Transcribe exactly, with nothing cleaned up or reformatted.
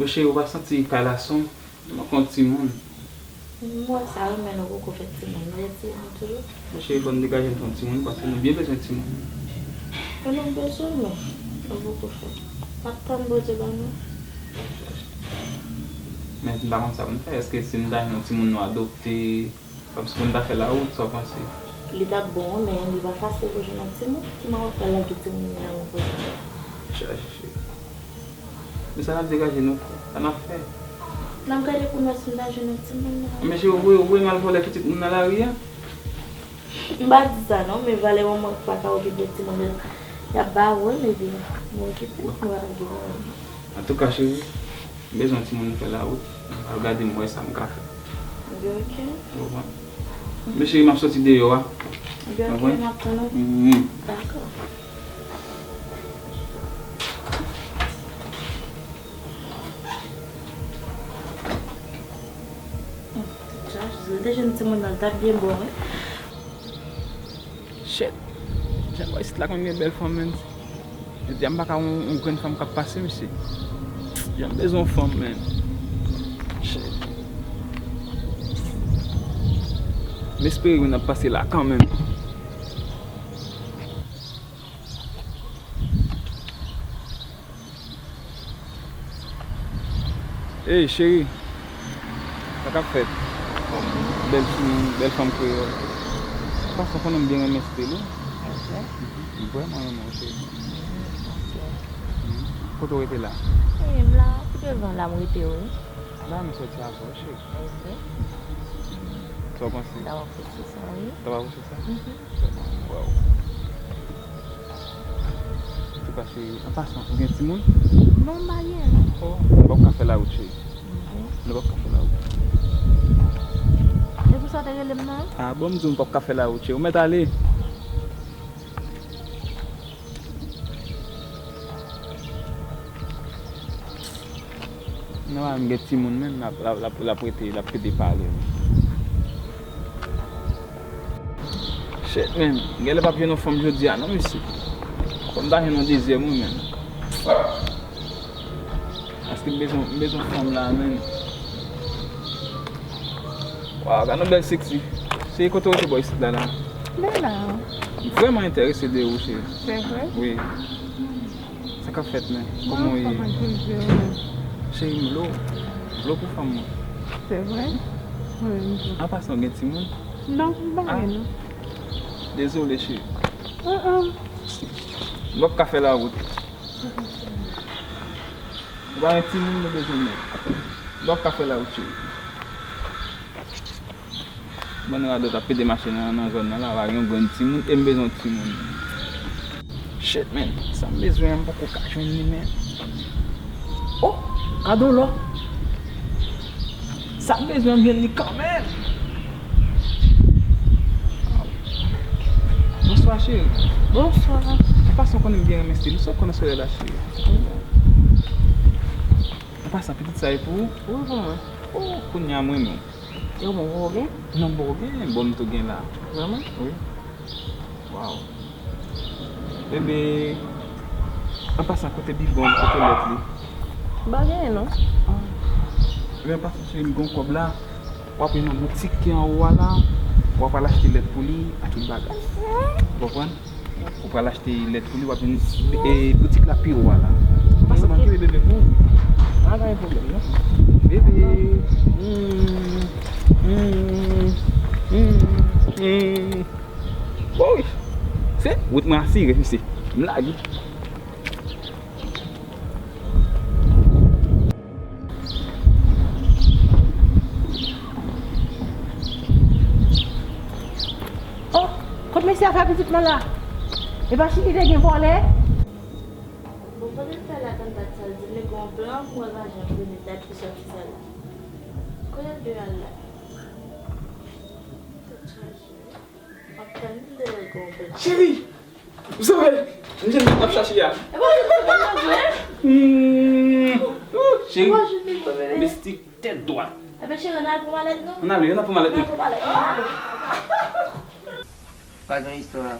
Cheri, ou pa santi kay la sonm? Manke yon timoun. M wè sa wi, men nou poko fè timoun. Nou fè timoun toujou. Cheri, fò n degaje n fè yon timoun, paske nou byen bezwen timoun. Men nou bezwen, men nou poko fè. N ap tann Bondye ban nou. Men m pa konn sa pou n fè. Èske si n ta jwenn yon timoun nou adopte, kòmsi pou n ta fè lawout, sa w panse? Li t ap bon, men li pa fasil pou jwenn yon timoun. Kòman w ap pral lage timoun nan men kote? Chache. Men sa n ap degaje nou, sa n ap fè? N ap gade pou n wè si n ta jwenn yon timoun nan. Men cheri, ou voye, ou voye m al vòlè pitit moun nan lari a? M pa di sa non, men valè manman ki pa ka okipe timoun yo, y ap ba ou l, epi nou okipe, nou pa ka okipe. Antouka, cheri, m bezwen yon timoun pou fè lawout. Al gade m wè sa m ka fè. Ebyen, oke. Ou konprann? Men cheri, m ap soti deyò a. Ebyen, oke, m ap tann ou. Mhm. Dakò. Tèt chaje, si l te jwenn timoun nan, l t ap byen bon, wi. Shit. Jan bò isit la konn gen bèl fanm, menn. Jodi a m pa ka wè yon, yon grenn fanm k ap pase, mesye. Jan m bezwen yon fanm, menn. Shit. M espere youn ap pase la kanmenm. Ey, cheri, sa k ap fèt? Bèl fi, bèl fanm kreyòl. Paske w konnen m byen renmen stil ou. Evre? M vrèman renmen w, cheri. Kote w rete la? Ey, m la, pou devan la, m rete, wi. La, m soti avè w, cheri. Evre? Sa w panse? Sa w ap pouse sa, wi. Sa w ap pouse sa? Mhm. Waw. Antouka, cheri, an pasan, ou gen timoun? Non, m pa gen. Oh, nou p ap ka fè lawout, cheri. Mhm. Nou p ap ka fè lawout. Se pou sa w te rele m nan? Ah, bon, m di w m p ap ka fè lawout, cheri. Ou mèt ale. Nòmal, m gen timoun menm, l ap, l ap, l ap, l ap rete, l ap pede pale. Shit, menn. Genlè p ap jwenn yon fanm jodi a, non, mesye. Fò m ta jwenn yon dezyèm, wi, menn. Paske m bezwen, m bezwen fanm la, menn. Waw, gad yon bèl sexy. Cheri, kote w rete bò isit la, la? M la. M vrèman enterese de ou, cheri. Se vre? Wi. Sa k ap fèt, menn? Kòman w ye? Cheri, m lo. M lo pou fanm mwen. Se vre? Wi, m lo. An pasan, w gen timoun? Non, m pa gen, non. Dezole, cheri. M p ap ka fè lawout. Ou pa gen timoun, nou bezwen nèg. M p ap ka fè lawout, cheri. Bann radòt ap pede mache nan, nan zòn nan la, pa gen yon grenn timoun, e m bezwen yon timoun. Shit, man, sa m bezwen an, m poko ka jwenn li, man. Oh, gade yon lò. Sa m bezwen an, m jwenn li kanmenm. Bonswa, cheri. Bonswa. An pasan, w konnen m byen renmen stil ou, sa w konnen sou lè la, cheri. An pasan, pitit sa e pou ou? Wi, pou mwen. Oh, kounye a m renmen w. Yo, bon, ou gen? Non, m poko gen, bon, m tou gen la. Vrèman? Wi. Waw. Bebe, an pasan, kote bibwon, kote lèt li? M pa genyen, non. Ah. Ebyen, an pasan, cheri, m gen yon kòb la. W ap jwenn nan boutik ki anwo a la. W ap al achte lèt pou li, ak tout bagay. Ou konprann? Ou pral achte lèt pou li, w ap jwenn, e, boutik la pi wo a la. Pase manke bebe pou ou. Pa gen pwoblèm, non. Bebe. Mm, mm, mm, mm. Woy! Se wout mwen asire, mesye. M lage. Oh, kot mesye a fè pitit mwen la? E pa Chili te gen vòlè? Bon, pandan l fè la, tann dat sa, l di m li gen yon plan pou wè lajan pou li dat ki sòti sa la. Kote l dwe al la? Tèt chaje. M ap tann li dèyè l gen yon plan. Cheri! M sove! M jwenn moun m ap chache a. E pa ou ki te pran nan vre? Hmm. Ou cheri, pa jwenn li vre, bebe. Bestie tèt dwat. Ebyen, cheri, ann al pran malèt nou. Ann ale, ann al pran malèt nou. Ann al pran malèt nou. Pa gen istwa.